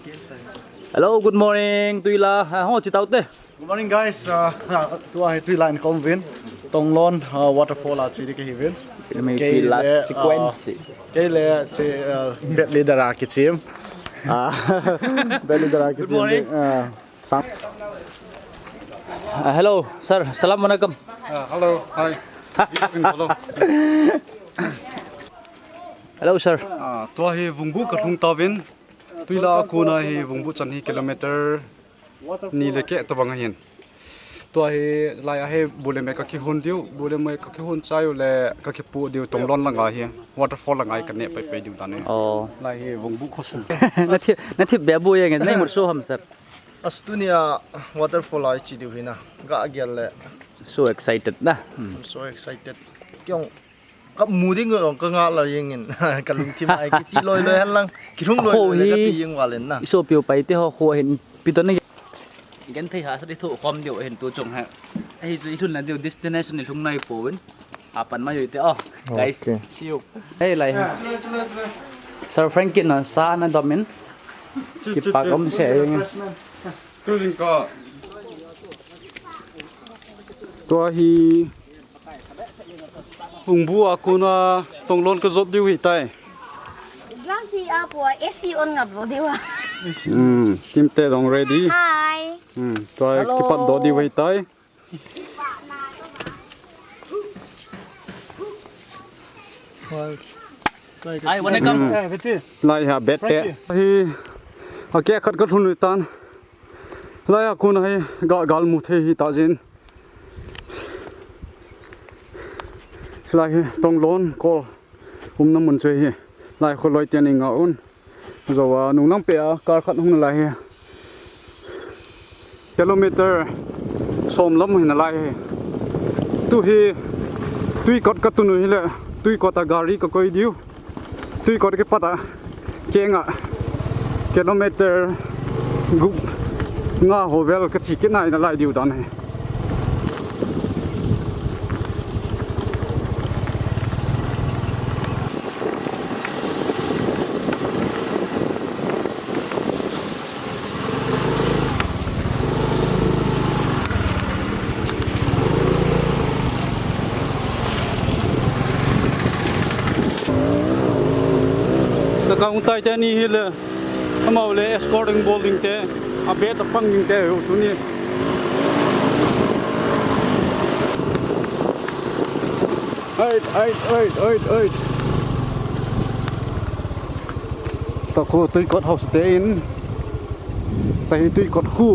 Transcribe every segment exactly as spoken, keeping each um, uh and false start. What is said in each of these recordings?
Hello, good morning, Tuila. Ah, ho, chi tau te. Good morning, guys. Uh, tua hi Tuila in ka um uvin. Tonglon, uh, waterfall a chi di ka hi uvin. Kei Tuila le, uh, sequence. Kei le chi, uh, band leader a kichim. Ah, band leader a kichim. Good morning. Uh, sang. Uh, hello, sir. Salam alaikum. Uh, hello. Hi. Hello. Hello, sir. Uh, tua hi Vungbu ka lhung tauvin. Tuila a kona hi Vungbu chan hi kilometer ni le keh tabang ahin. Tua hi lai a hi bu le me ka kihon diu, bu le me ka kihon chai u le ka kipu diu Tonglon langa hi waterfall langa hi ka neh pai pai diu dan e. Oh. Lai hi Vungbu khosun. Na thi, na thi be bu yang, na mut so ham sir. As tunia waterfall a chi diu hi na. Ga gel le. So excited na. Hmm. I'm so excited. Kiong Ka mu ding jong ka ngah lou jeng in. Ka lungthim a kichi loi loi hen lang. Kilhung loi loi le ka ti jeng val in na. I sopi u Paite ho khu hin pi to na. I genthei hahsat i thoh khom diu hin tu chung hi. Ahi chu i lhunna diu destination i lhung nai pouvin. Apan mai u hite o. Guys, okay. See you. Hei lai. Sir Frankie na sa na dom in. Kipak um se jeng in. Tu jing ka. Tua hi Vungbu a kona Tonglon ka jot diu hitai. Glass hi a pu a, A C on ngap lou diu a. Hmm, team te dong ready. Hi. Hmm, tua hi kipat doh diu hitai. Hi, welcome. Hmm. Lai ha bet te. Hi, a keh khat ka lhun u tan. Lai a kona hi ga gal mu thei hi ta jin. Lai hi Tonglon kol umna mun chu hi. Lai kho loi tian i nga un. Zo a nung nang pe a kar khat hung na lai hi. Kilometer som lam hi na lai hi. Tu hi tuikot ka tun u hi le tuikot a gari ka koi diu. Tuikot kipat a kenga kilometer gup nga ho vel ka chi kit nai na lai diu dan hi. Ka kang tai te ni hi le, amau le escorting bol ding te, a bet a pang ding te, u tu ni. Ait, ait, ait, ait, ait. Ta khu tuikot house te in. Ta hi tuikot khu.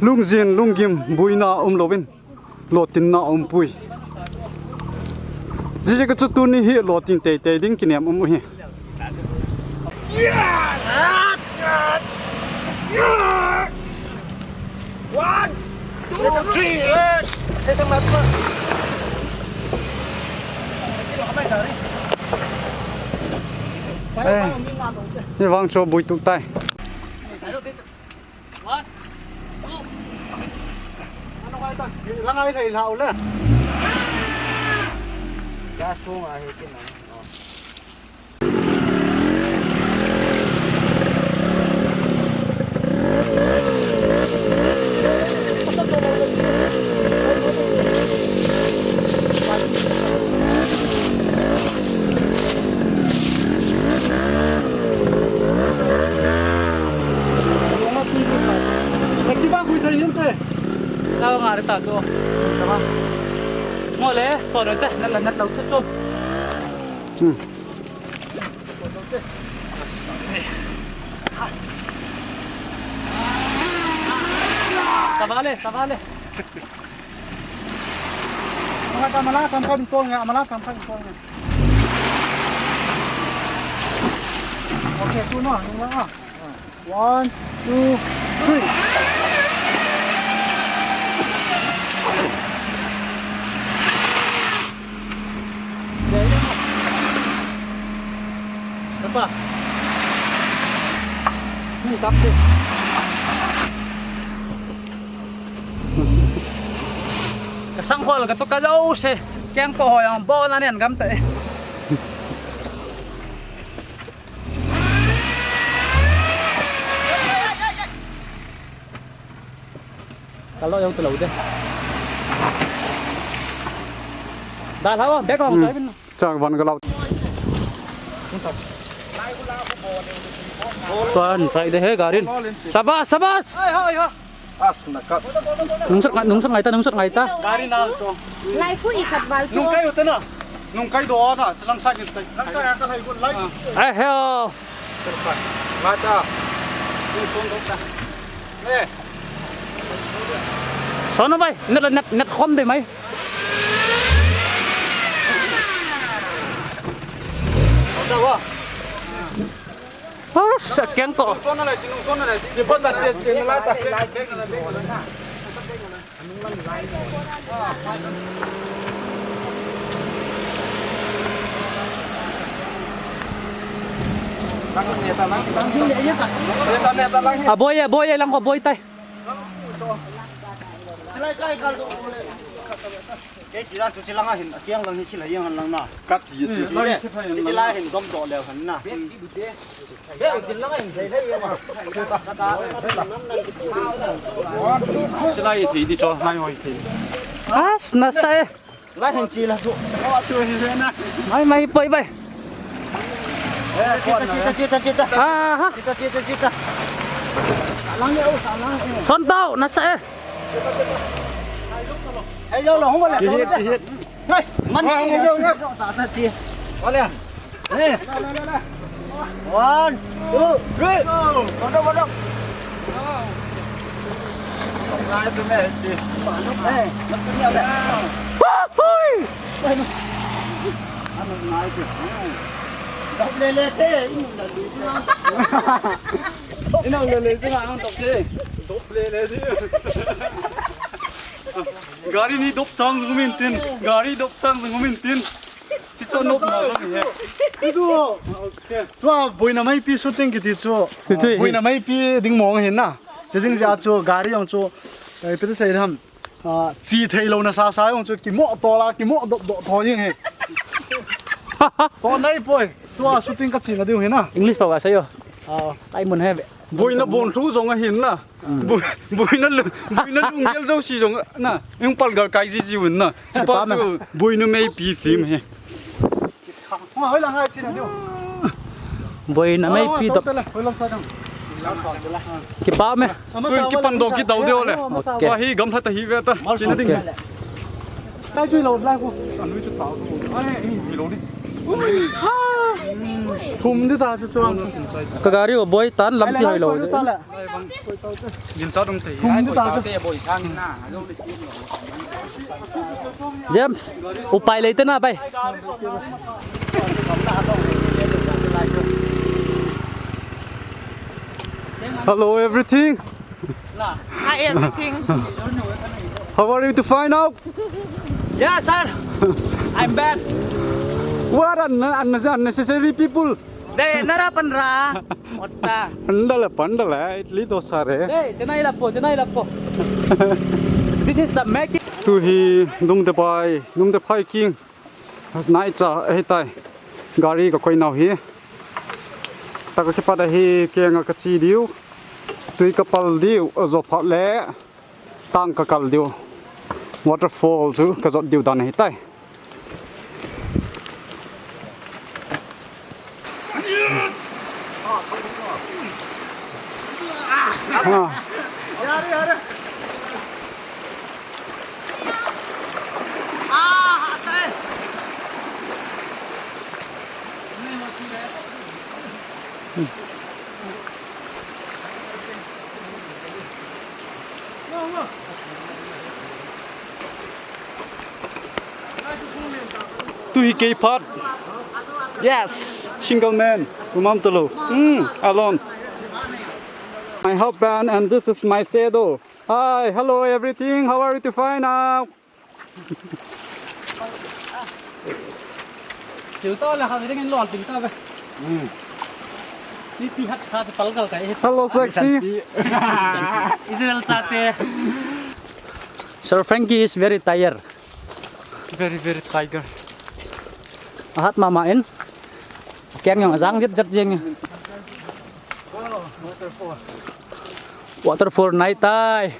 Lungjin, lunggim, buina um louvin. Lotinna umpui. Jijeh a chu tuni hi lotin teitei ding kinem um u hi. One, two, three. Eh, ni vang cho bui tuk tai. One, two. Ano kaya ito? Ilang ay sa ilhaw le. Gasong ahi kinang. Activa khui thei hinte. Tao nga re ta to. Tama. Mo le, so re ta, na la na tao to chom. Hmm. Savale, savale. Mala tam kha tong ya, mala tam kha tong ya. Okay, tu no, nung la. One, two, three. Ka sang khol ka to ka jo se. Keng ko ho yang bo na nen gam te. Ka lo jong tu lo de. Dal ha o, bek hong choi bin. Chak van ka lo. Tuan, tai de he garin. Sabas, sabas. Hai, hai, hai. As na ka. Nungsat ngai, nungsat ngai ta, nungsat ngai ta. Gari nal cho. Lai khu i khat val cho. Nung kai u te na. Nung kai do na, chilang sa ni tai. Lang sa ya ka lai gun lai. Ai heo. Mata. Nung son do ta. Eh. Son bai, net net net khom de mai. Ota wa. Ah, sa keng ko. Aboi, aboi, lang ko boi tai. Kei chi la chu chi langa hin, akiang lang hi chi la yang han lang na. Kat ti chu. Chi la hin gom doh leo han na. Chi la hi thei di cho, lai hoi thei. As, nasa e. Lai hin chi la chu. Mai, mai, poi bai. Chita, chita, chita, chita. Aha. Chita, chita, chita. Lang e, o, sa lang e. Son tau, nasa e. Hey, yo, lo, hung le. Hit, hit. Hey, man, hey, yo, yo. Ta, ta, chi. Wale. Hey. One, two, three. Go, go, go, go. Hey. Woohoo! Dop le le te. Ina le le te na ang tok te. Dop le le te. Gari ni dop chang jong um in tin. Gari dop chang jong um in tin. Si cho nop na jong he. Ti du. Tua boina meipi shooting kiti chu. Boina meipi ding mong hin na. Che ding ja chu gari jong chu. Ipi ti sei ham. Ah, chi thei lou na sa sa jong chu kimo to la, kimo dop dop to jing he. To nai poi. Tua shooting ka chi na diu hin na. English pa wa sa yo. Ah. Tai mun he. Boina bon thu jong ahin na. Boi-, boina lu-, boina lunggel jouse jong na. Eng pal ga kai ji ji un na. Chipa chu boina meipi film hi. Hoi lang hai chin a diu. Boina meipi to. Hoi lang sa dang. Kipa me. Tui kipan do ki dau deu le. Okay. Wa hi gamla ta hi ve ta. Chin a ding. Okay. Tai chui lo lai ko. An wi chu tau. Ai, hi lo ni. Thum di ta chu chuang. Ka gari o boi tan lampi hoi lo. Gilcha dum te. James, upai lei te na bai. Hello, everything. Hi, everything. How are you to find out? Yeah, sir. I'm bad. What an unnecessary people. Dei, nara panra. Otta. Andala, pandala, idli dosa re. Dei, chenai lapo, chenai lapo. This is the making. Tu hi, Nungdepai, Nungdepai King. Naicha, ahitai. Gari ka koi nau hi. Taka kipat ahi, kenga ka chi diu. Tui ka pal diu, ajo phat le. Tang ka kal diu. Waterfall chu ka jot diu dan ahitai. Ah. Tu hi kei phat. Yes, single man. Kumam talo. Mm, alone. My husband and this is my shadow. Hi, hello everything. How are you to find out? Tiu to la kha ding in lon ting ta be. Hmm. Nipi haksa te palgal kai. Hello, sexy. Israel chate. Sir Frankie is very tired. Very, very tired. Ahat mama in. Keng jong ajang jet jet jeng. Waterfall nai tai.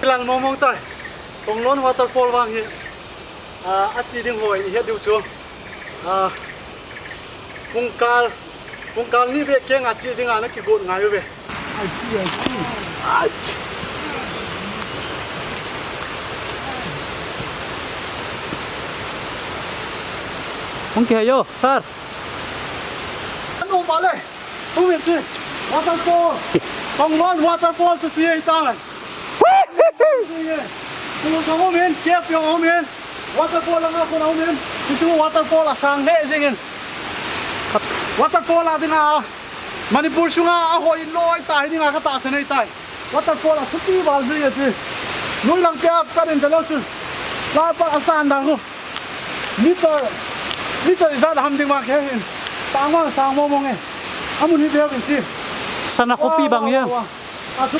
Lang mong mong tai. Tonglon waterfall vang hi. Ah, achi ding hoi ni het diu chu. Ah, pungkal, pungkal ni be keng achi ding ana kigot ngai uve. Ai, ai, ai. Hung kihei o, sir. Ano bale. Tumin chi. Waterfall. Tonglon waterfall chu chi ei ta. Kung kang umin, kep jong umin. Waterfall langa kung umin. Hichu waterfall asang le jingin. Waterfall a dinga Manipur sunga ahoi loi ta hi dinga katahsan ahitai. Waterfall a thupi val jing e chi. Nui lang pia ka din ta leu chu. La pa asan da ko. Meter, meter ijat ham ding ma khe hin. Tang ma, tang mo mong e. Amun hi bia bin chi. Sana khopi bang ya. Wa, wa, wa.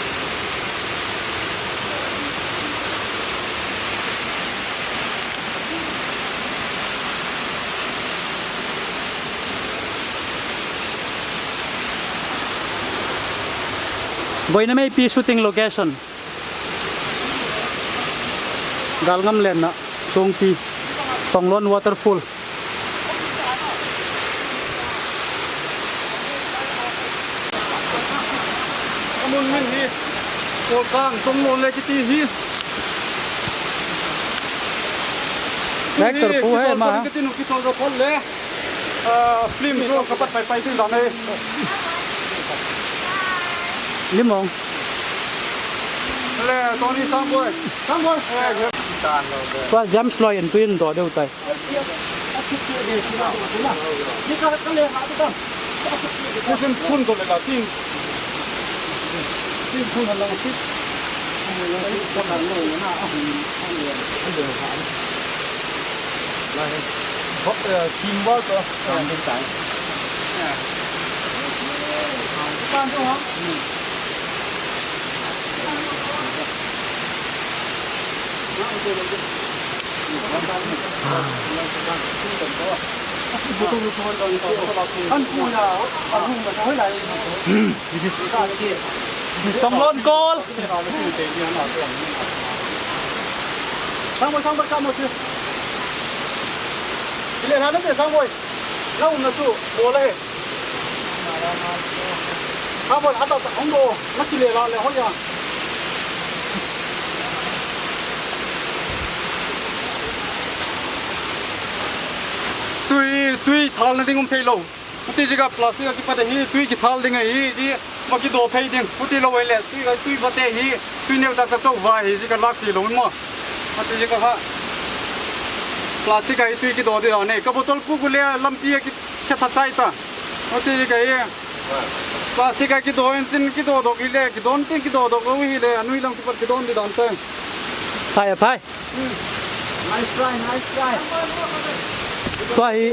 Boina Meipi shooting location. Galngam lenna, Songpi, Tonglon Waterfall. Amun min hi, Kolkang, Tonglon le kiti hi. Actor pu he ma. Kiti nu kitol ro pol le. Ah, film chu kapat pai pai tin dan e. Limong. Le, Tony Samboi. Samboi. Eh, James Loi in tuin do deu tai. Ni ka, ka le ha tu ka. Kusin phun to le la tin. Tin phun la tin. Phun la lo na a hun. Hop, eh, team work, eh. Pan to ha. Tonglon goal. Samboi, samboi, samboi. Ile la ne samboi. Na um na chu, mo le. Samboi, ata ta hong do, na kile la le hoi ya. Tui, tui thal na ding um thei lo. Ati jika plastic a kipat hi, tui kithal ding ahi, ti, ma kido phei ding, ati lo le, tui, tui pate hi, tui neu ta sa chau vai hi, jika lak ti lo mo. Ati jika ha. Plastic a hi tui kido ding a nei, ka bottle pu ku le, lampi a ki, khe tha chai ta. Ati jika hi. Plastic a kido in tin kido dok hi le, kidon tin kido dok lo hi le, anui lang kipat kidon di dan te. Phai, phai. Nice try, nice try. Tua hi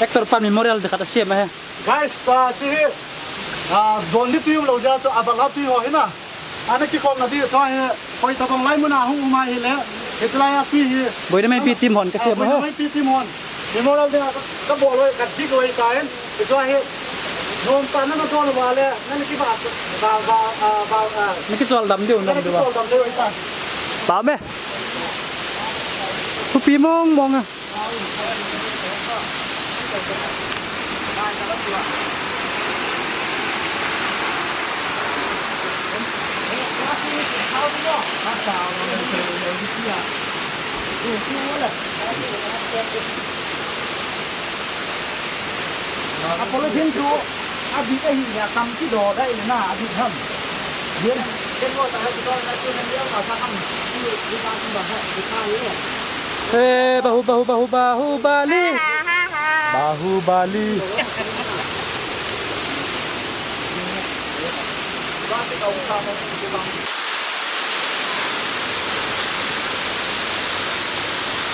actor pan memorial de khat a siam ahi. Guys, ah, chi hi, ah, don di tui um lo jeh a chu abang a tui ho hi na. Ana kikhom na di chu hi, hoi tabang lai mun a hung um ahi le. Hitilai a tui hi. Boina Meipi team hon ka siam ahi. Boina Meipi team hon. Memorial de ka, ka bol loi, ka dik loi ta en. Hichu hi, nom ta na na don va le, na na ki ba, ba, ba, ah, ba, ah. Na kichol dam diu, na dam diu. Kichol dam diu ta. Ba me. Thupi mong mong a. A polythene chu a bit ahi le, a tam kido dai le na, a bit ham. Yen. Eh, bahu, bahu, bahu, bahubali. Bahubali.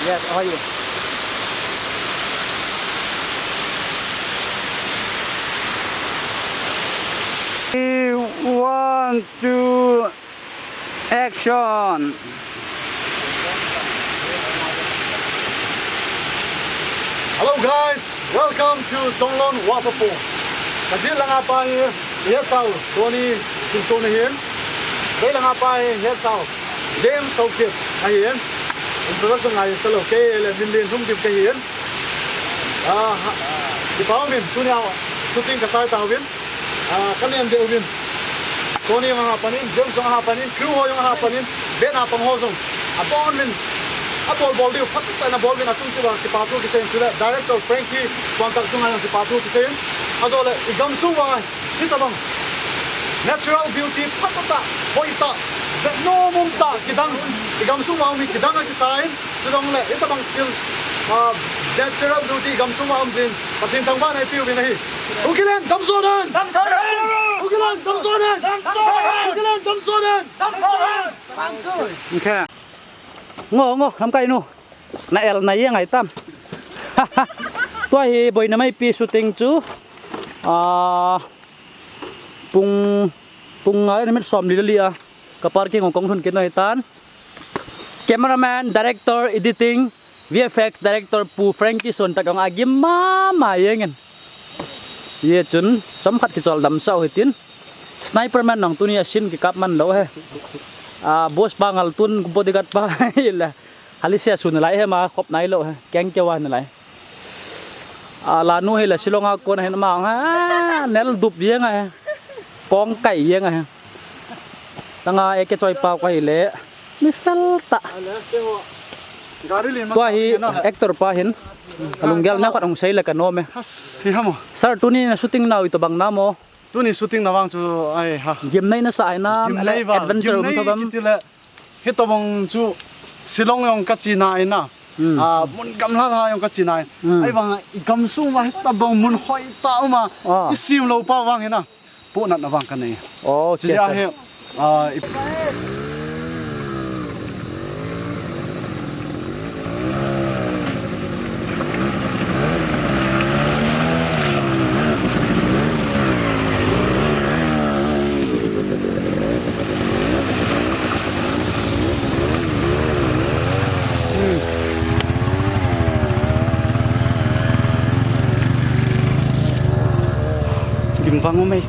Yes, how are you? One, two, action. Hello guys, welcome to Tonglon Waterfall. Kajih langa pa hi, hi sao, Tony, Tony hin. Kei langa pa hi, hi sao, James Sokip, ahin. Introduction ngai sa lou, kei le min lin hung dim kahin. Ah, ha, kipa umin, tunia shooting kachai tauvin. Ah, kanen deh uvin. Tony jong aha panin, James jong aha panin, crew ho jong aha panin, band a pang ho jong. Abon uvin, abol bol diu, phatah in abol uvin, achung cheh uva kipa thu kisei in, chule director Frankie Suantak chunga jong kipa thu kisei in. Ajole, i gamsung uva, hitabang natural beauty phatah tah, hoitah, vetnom umtah, kidang, i gamsung uva um hi kidang a kisa in, chuleh hitabang hills, ah, natural beauty i gamsung uva um jeh in, Pathen thangvahna ipeuvin ahi. Ukiland damsot hen! Damsot hen! Ukiland damsot hen! Damsot hen! Ukiland damsot hen! Damsot hen! Okay. Ngo, ngo, lamkai nu. Na el na ye ngai tam. Tua hi boina maipi shooting chu. Ah, pung, pung nga le minute somli le li a ka parking hung kong lhun kit u ahitan. Cameraman, director, editing, V F X director Pu Frankie Suantak jong agim mama jengin. Hijeh chun chomkhat kichol damsah u hitin. Sniper man jong tunia scene kikap man lou hi. Ah, boss pa ngal tun bodyguard pa hile. Halisea su nalai hi, ama khop nailou hi. Keng keu a nalai. Ah, lanu hile Shillong a kon ahin ama, ah, nel dup jeng ahi. Kong kai jeng ahi. Langa A K choi pau kahile. Mi fel tah. Tua hi actor pa hin. Alunggel neo khat hung sei le kanom e. Sir, tuni na shooting nau itobang nam o? Tuni shooting na vang chu, ai ha. Gimnei nasa ahi nam, gimnei vang, adventure um tobang. Kiti le, hitobang chu Shillong jong kache nai na. Hmm. Ah, mun gamlha lha jong kache nai. Hmm. Ahivang i gamsung uva hitobang mun hoitah uma. Ah. I sim lou pa vang hina. Pohnatna vang kanei. Oh, okay, sir. Hi, ah, i Gim vang um e.